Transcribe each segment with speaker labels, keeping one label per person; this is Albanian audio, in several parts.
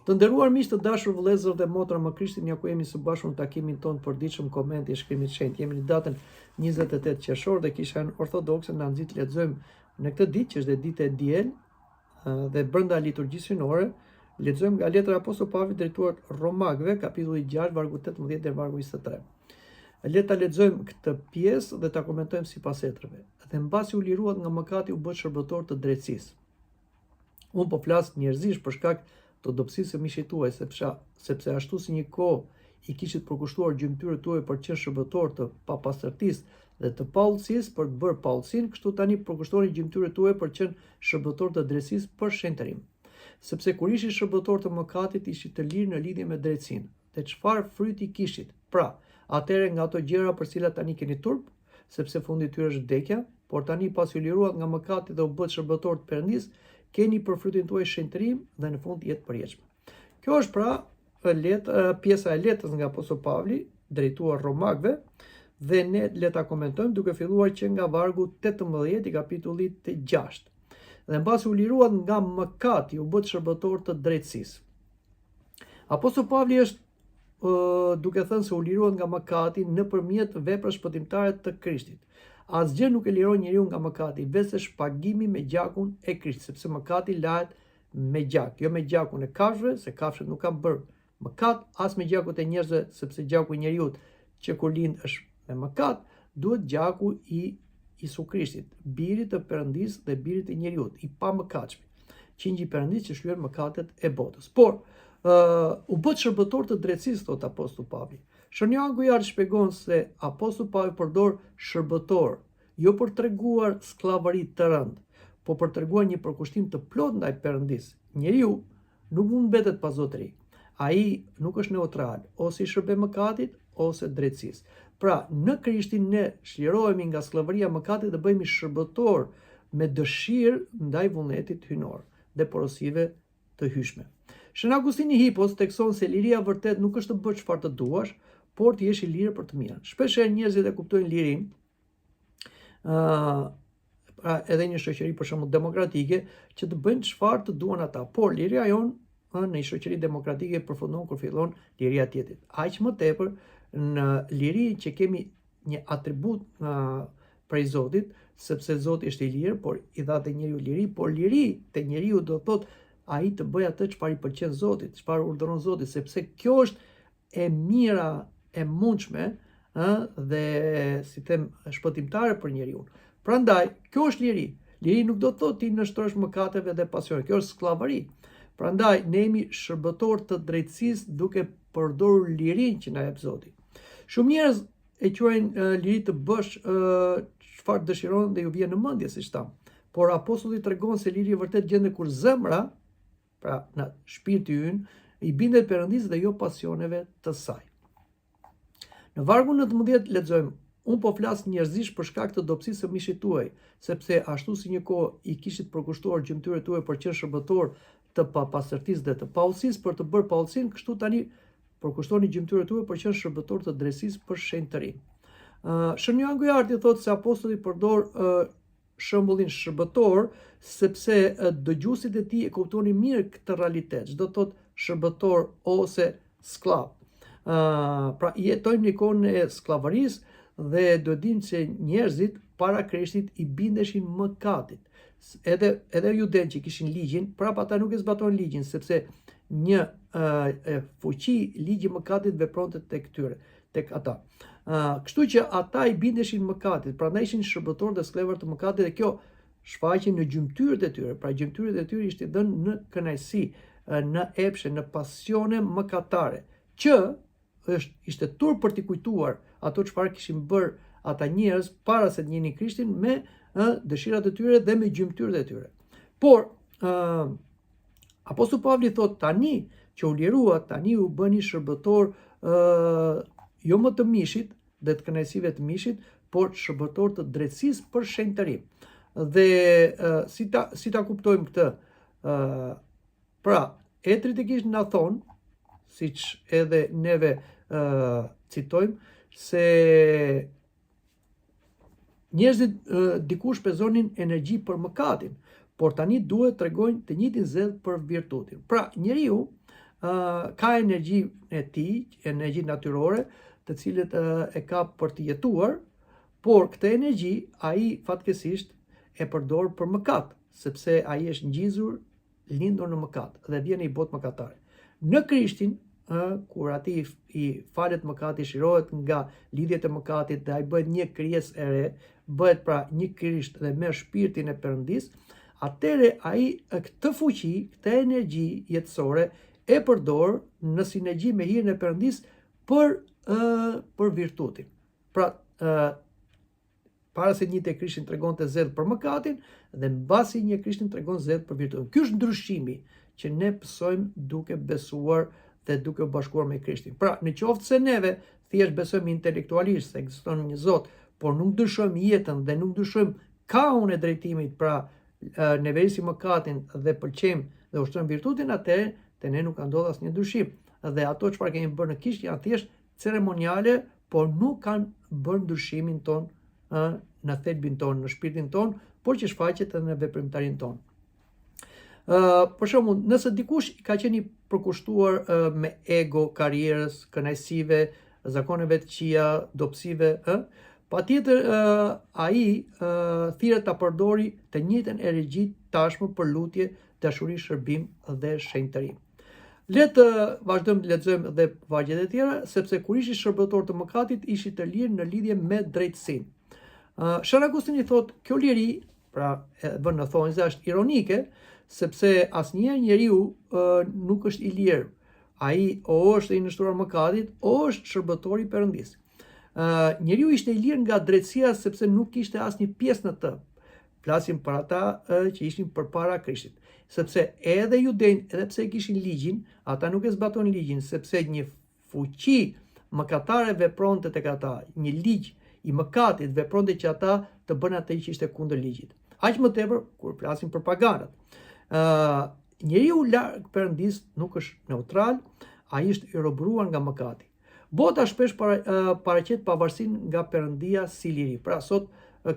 Speaker 1: Të nderuar miq të dashur vëllezër dhe motra në Krishtin, ja ku jemi së bashku në takimin tonë të përditshëm komenti i shkrimit të shenjtë. Jemi në datën 28 qershor dhe kisha ortodokse na nxit të lexojmë në këtë ditë që është dhe ditë e diel dhe brenda liturgjisë hyjnore, lexojmë nga letra e Apostull Pavlit drejtuar Romakëve, kapitulli 6, vargu 18 deri vargu 23. Le ta lexojmë këtë pjesë dhe ta komentojmë sipas etërve. Dhe mbasi u liruat nga mëkati u bëtë shërbëtorë të drejtësisë. Unë po flas njerëzisht për shkak të dobësisë së mishit tuaj, sepse sepse ashtu si një kohë i kishit përkushtuar gjymtyrët tuaja për të qenë shërbëtorë të papastërtisë dhe të paudhësisë për të bërë paudhësinë, kështu tani përkushtoni gjymtyrët tuaja për të qenë shërbëtorë të drejtësisë për shenjtërim. Sepse kur ishit shërbëtorë të mëkatit, ishit të lirë në lidhje me drejtësinë. Dhe çfarë fryti kishit? Pra, atëherë nga ato gjëra për të cilat tani keni turp, sepse fundi i tyre është vdekja, por tani pasi u liruat nga mëkati dhe u bëtë shërbëtorë të Perëndisë, keni për frytin tuaj shenjtërim dhe në fund jetë të përjetshme. Kjo është pra let, pjesa e letrës nga Apostull Pavli drejtuar Romakëve dhe ne le ta komentojmë duke filluar që nga vargu 18 i kapitullit të 6. Dhe mbasi u liruat nga mëkati, u bëtë shërbëtorë të drejtësisë. Apostull Pavli është uh, duke thënë se u liruat nga mëkati nëpërmjet veprës shpëtimtare të Krishtit. Asgjë nuk e liron njeriun nga mëkati, veçse shpagimi me gjakun e Krishtit, sepse mëkati lahet me gjak, jo me gjakun e kafshëve, se kafshët nuk kanë bërë mëkat, as me gjakun e njerëzve, sepse gjaku i njeriut që kur lind është me mëkat, duhet gjaku i Jisu Krishtit, birit të Perëndisë dhe birit të njeriut, i pamëkatshmi. Qengji i Perëndisë që shlyen mëkatet e botës. Por, uh, u bëtë shërbëtorë të drejtësisë, thotë apostull Pavli. Shën Joan Gujard shpjegon se apostull Pavli përdor shërbëtor, jo për treguar skllavëri të rëndë, po për treguar një përkushtim të plotë ndaj Perëndisë. Njeriu nuk mund mbetet pa zotëri. Ai nuk është neutral, ose i shërben mëkatit, ose drejtësisë. Pra, në Krishtin ne çlirohemi nga skllavëria e mëkatit dhe bëhemi shërbëtorë me dëshirë ndaj vullnetit hyjnor dhe porosive të hyjshme. Shën Augustini i Hipos thekson se liria e vërtetë nuk është të bësh çfarë të duash, por të jesh i lirë për të mirën. Shpeshherë njerëzit e kuptojnë lirinë ë pra edhe një shoqëri për shembull demokratike që të bëjnë çfarë të duan ata. Por liria jonë ë, në një shoqëri demokratike përfundon kur fillon liria e tjetrit. Aq më tepër në liri që kemi një atribut nga prej Zotit, sepse Zoti është i lirë, por i dha te njeriu liri, por liri te njeriu do të thotë ai të bëjë atë çfarë i pëlqen Zotit, çfarë urdhëron Zoti, sepse kjo është e mira e mundshme, ë dhe si them shpëtimtare për njeriun. Prandaj, kjo është liri. Liri nuk do të thotë t'i nënshtrohesh mëkateve dhe pasioneve. Kjo është skllavëri. Prandaj ne jemi shërbëtorë të drejtësisë duke përdorur lirinë që na jep Zoti. Shumë njerëz e quajnë liri të bësh çfarë dëshiron dhe ju vjen në mendje, siç thamë. Por apostulli tregon se liri e vërtetë gjendet kur zemra, pra në shpirti ynë, i bindet Perëndisë dhe jo pasioneve të saj. Në vargun 19 lexojmë Unë po flas njerëzisht për shkak të dobësisë së mishit tuaj, sepse ashtu si një kohë i kishit përkushtuar gjymtyrët tuaja për të qenë shërbëtorë të papastërtisë dhe të paudhësisë për të bërë paudhësinë, kështu tani përkushtoni gjymtyrët tuaja për të qenë shërbëtorë të drejtësisë për shenjtërim. Uh, Shën Joan Gujardi thotë se apostulli përdor uh, shembullin shërbëtor sepse uh, dëgjuesit e tij e kuptonin mirë këtë realitet, ç'do të thotë shërbëtor ose skllav. Uh, pra jetojmë në kohën e skllavërisë dhe do dimë se njerëzit para Krishtit i bindeshin mëkatit. Edhe edhe judenjtë që kishin ligjin, prapë ata nuk e zbatonin ligjin sepse një uh, fuqi ligji i mëkatit vepronte tek tyre, tek ata. Uh, kështu që ata i bindeshin mëkatit, prandaj ishin shërbëtorë dhe skllevër të mëkatit dhe kjo shfaqej në gjymtyrët e tyre. Pra gjymtyrët e tyre ishin dhënë në kënaqësi, në epshe, në pasione mëkatare, që është ishte turp për t'i kujtuar ato çfarë kishin bërë ata njerëz para se të njihnin Krishtin me ë dëshirat e tyre dhe me gjymtyrët e tyre. Por ë Apostull Pavli thotë tani që u lirua, tani u bëni shërbëtor ë jo më të mishit dhe të kënaqësive të mishit, por shërbëtor të drejtësisë për shenjtërim. Dhe ë, si ta si ta kuptojmë këtë? ë Pra, etërit e kishës na thonë, siç edhe neve uh, citojmë, se Njerëzit dikur shpenzonin energji për mëkatin, por tani duhet të tregojnë të njëjtin zell për virtutin. Pra, njeriu ka energji e tij, energji natyrore, të cilët e ka për të jetuar, por këtë energji ai fatkeqësisht e përdor për mëkat, sepse ai është ngjizur lindur në mëkat dhe vjen në një botë mëkatare. Në Krishtin, ë kur atij i falet mëkati, çlirohet nga lidhjet e mëkatit dhe ai bëhet një krijesë e re, bëhet pra një Krisht dhe merr shpirtin e Perëndisë, atëherë ai këtë fuqi, këtë energji jetësore e përdor në sinergji me hirin e Perëndisë për ë për virtutin. Pra, ë Para se të njihte Krishtin tregonte zell për mëkatin dhe mbasi njeh Krishtin tregon zell për virtutin. Ky është ndryshimi që ne pësojmë duke besuar dhe duke u bashkuar me Krishtin. Pra, në qoftë se neve thjesht besojmë intelektualisht se ekziston një Zot, por nuk ndryshojmë jetën dhe nuk ndryshojmë kahun e drejtimit, pra neverisim mëkatin dhe pëlqejmë dhe ushtrojmë virtutin, atëherë te ne nuk ka ndodhur asnjë ndryshim. Dhe ato çfarë kemi bërë në kishë janë thjesht ceremoniale, por nuk kanë bërë ndryshimin tonë ë në thelbin tonë, në shpirtin tonë, por që shfaqet edhe në veprimtarinë tonë. Ë, për shembull, nëse dikush ka qenë i përkushtuar ë, me ego, karrierës, kënaqësive, zakoneve të këqija, dobësive, ë, patjetër ë ai ë thirret ta përdori të njëjtën energji tashmë për lutje, dashuri, shërbim dhe shenjtërim. Le të vazhdojmë të lexojmë dhe vargjet e tjera, sepse kur ishit shërbëtorë të mëkatit, ishit të lirë në lidhje me drejtësinë. Uh, Shën Agustini thotë, kjo liri, pra e vën në thonjëza, është ironike, sepse asnjëherë njeriu uh, nuk është i lirë. Ai o është i nënshtruar mëkatit, o është shërbëtor i Perëndisë. Uh, njeriu ishte i lirë nga drejtësia sepse nuk kishte asnjë pjesë në të. Flasim për ata që ishin përpara Krishtit. Sepse edhe judenjtë, edhe pse e kishin ligjin, ata nuk e zbatonin ligjin, sepse një fuqi mëkatare vepronte tek ata, një ligj i mëkatit vepronte që ata të bënin atë që ishte kundër ligjit. Aq më tepër kur flasim për paganët. Ë uh, njeriu larg Perëndisë nuk është neutral, ai është i robëruar nga mëkati. Bota shpesh para, paraqet pavarësinë nga Perëndia si liri. Pra sot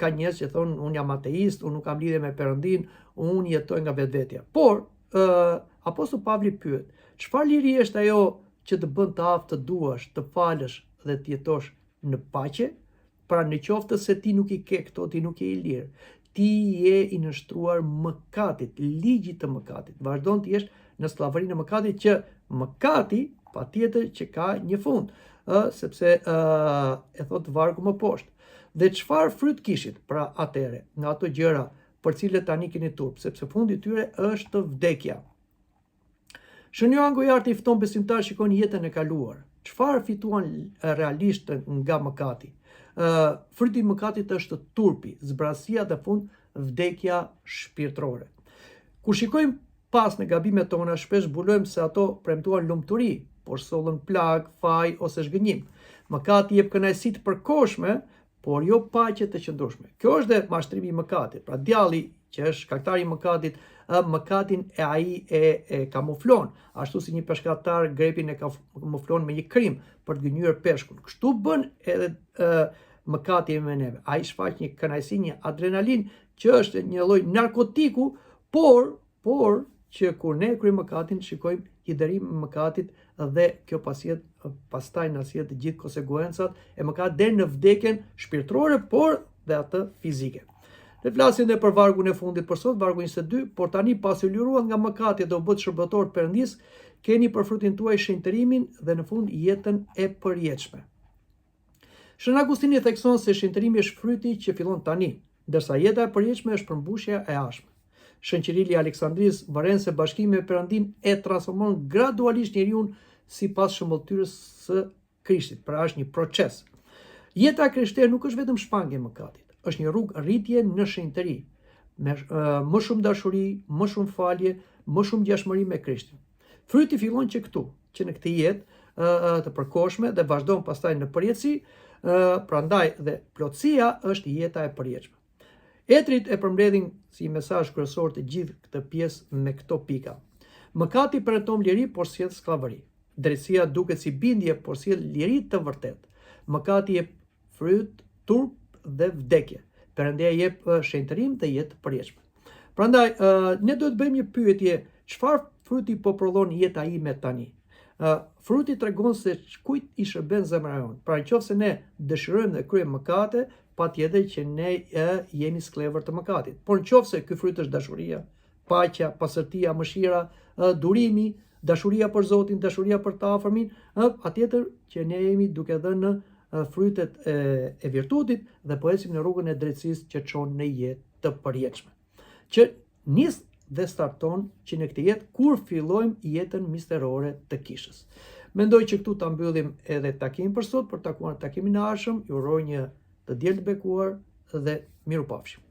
Speaker 1: ka njerëz që thonë unë jam ateist, unë nuk kam lidhje me Perëndinë, unë jetoj nga vetvetja. Por, ë apostull Pavli pyet, çfarë liri është ajo që të bën të aftë të duash, të falësh dhe të jetosh në paqe? Pra në qoftë se ti nuk i ke këto, ti nuk je i lirë. Ti je i nënshtruar mëkatit, ligjit të mëkatit. Vazhdon të jesh në skllavërinë e mëkatit që mëkati patjetër që ka një fund, ë sepse ë e thotë vargu më poshtë. Dhe çfarë fryt kishit, pra atëherë, nga ato gjëra për cilët tani keni turp, sepse fundi i tyre është vdekja. Shën Joan Gojarti i fton besimtarët të shikojnë jetën e kaluar. Çfarë fituan realisht nga mëkati? Ë fryti i mëkatit është turpi, zbrazësia dhe fund vdekja shpirtërore. Kur shikojmë pas në gabimet tona, shpesh zbulojmë se ato premtuan lumturi, por sollën plagë, faj ose zhgënjim. Mëkati jep kënaqësi të përkohshme, por jo paqe të qëndrueshme. Kjo është dhe mashtrimi i mëkatit. Pra djalli që është shkaktari i mëkatit, ë mëkatin e ai e, e kamuflon, ashtu si një peshkatar grepin e kamuflon me një krimb për të gënjyer peshkun. Kështu bën edhe ë mëkati me neve. Ai shfaq një kënaqësi, një adrenalinë që është një lloj narkotiku, por Por që kur ne kryejmë mëkatin, shikojmë hidhërimin e mëkatit dhe kjo pasjet, pastaj na sjell të gjithë konsekuencat e mëkatit deri në vdekjen shpirtërore, por dhe atë fizike. Ne flasim dhe për vargun e fundit për sot, vargu 22, por tani pasi u liruat nga mëkati dhe u bëtë shërbëtorë të Perëndisë, keni për frutin tuaj shenjtërimin dhe në fund jetën e përjetshme. Shën Agustini thekson se shenjtërimi është fryti që fillon tani, ndërsa jeta e përjetshme është përmbushja e ardhshme. Shën Qirili i Aleksandrisë vëren se bashkimi me Perëndinë e transformon gradualisht njeriun sipas shëmbëlltyrës së Krishtit, pra është një proces. Jeta e krishterë nuk është vetëm shmangie e mëkatit, është një rrugë rritje në shenjtëri, me më shumë dashuri, më shumë falje, më shumë ngjashmëri me Krishtin. Fryti fillon që këtu, që në këtë jetë të përkohshme dhe vazhdon pastaj në përjetësi, prandaj dhe plotësia është jeta e përjetshme. Etrit e përmbledhin si mesazh kryesor të gjithë këtë pjesë me këto pika. Mëkati premton liri, por sjell skllavëri. Drejtësia duket si bindje, por sjell liri të vërtetë. Mëkati jep fryt, turp dhe vdekje. Perëndia jep shenjtërim dhe jetë të përjetshme. Prandaj, ne duhet të bëjmë një pyetje, çfarë fryti po prodhon jeta ime tani? Fruti tregon se kujt i shërben zemra jonë. Pra në qoftë se ne dëshirojmë dhe kryejmë mëkate, patjetër që ne e, jemi skllevër të mëkatit. Por në qoftë se ky fryt është dashuria, paqja, pastërtia, mëshira, durimi, dashuria për Zotin, dashuria për të afërmin, ë, patjetër që ne jemi duke dhënë frytet e, e virtutit dhe po ecim në rrugën e drejtësisë që çon në jetë të përjetshme. Që nis dhe starton që në këtë jetë kur fillojmë jetën misterore të kishës. Mendoj që këtu ta mbyllim edhe takimin për sot, për t'u takuar në takimin e ardhshëm, ju uroj një të diel të bekuar dhe mirupafshim.